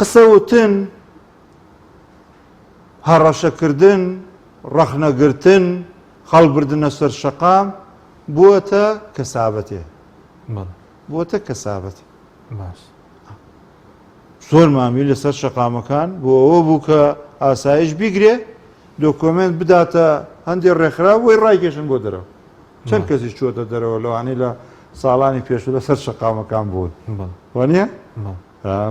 قسە وتن، هەڕەشەکردن، ڕەخنەگرتن، خەڵک بردنە سەر شەقام بووەتە کەسابەتێ. بووەتە کەسابەت. باش. زۆر مامی لەسەر شەقامەکان بۆ ئەوە بوو کە ئاسایش بیگرێ دۆکۆمێنت بداتە هەندێک ڕێکخراو بۆی ڕایکێشن بۆ دەرەوە. چەند کەسیش چووەتە دەرەوە لەوانەی لە ساڵانی پێشوو لەسەر شەقامەکان بوون. وانییە؟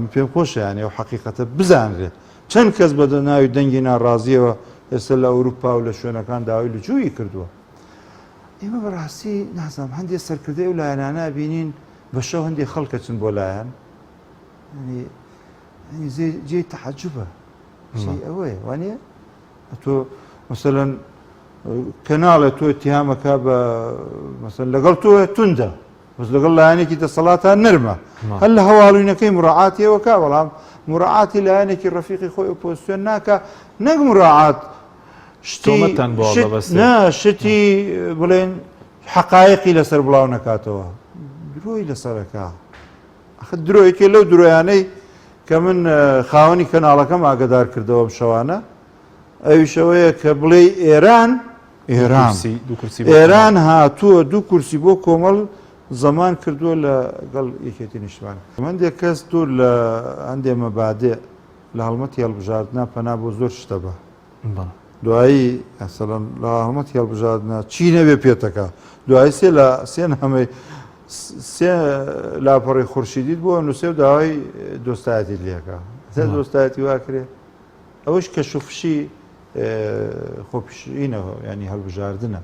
من پێم خۆشە یانی ئەو حەقیقەتە بزانرێت. چەند کەس بە ناوی دەنگی ناڕازیەوە ئێستا لە ئەوروپا و لە شوێنەکان داوای لجووی کردووە. ئێمە بەڕاستی نازانم هەندێک سەرکردەی ئەو لایەنانە بینین بە شەو هەندێک خەڵکە چن بۆ لایەن جێی تەعجوبە ئەوەیە وانە تۆ مەسەلەن کەناڵێ تۆ اتهامەکە بە مەسەن لەگەڵ تۆ توندە بەس لەگەڵ لایەنێکی دەسەڵاتان نەرمە هەر لە هەواڵوینەکەی مراعاتیەوە کا بەڵام مراعاتی لایەنێکی ڕەفیقی خۆی ئۆپۆزیسیۆن ناکا نەک مراعات شتی نا شتی بڵێن حقایقی لەسەر بڵاو نەکاتەوە درۆی لەسەرەکە ئەخ درۆیەکێ لەو درۆیانەی کە من خاوەنی کەناڵەکەم ئاگدار کردەوە شەوانە ئەویشەوەیە کە بڵێ ئێران ئێران ئێران هاتووە دوو کورسی بۆ کۆمەڵ زەمان کردووە لە گەڵ یەکێتی نیشتمان. هەندێک کەس دوور لە هەندێ مەبادئ لە هەڵمەتی هەڵبژاردنا پەنا بۆ زۆر شتە بە دوایی ئەسەڵەن لە هەڵمەتی هەڵبژاردنا چی نەبێ پێتەکە دوایی سێ لە سێ نامەی سێ لاپەڕی خورشیدیت بۆ نووسێ و داوای دۆستایەتی لێکە دۆستایەتی واکرێ ئەوەش کەش و فشی خۆپیشینە ینی هەڵبژاردنە.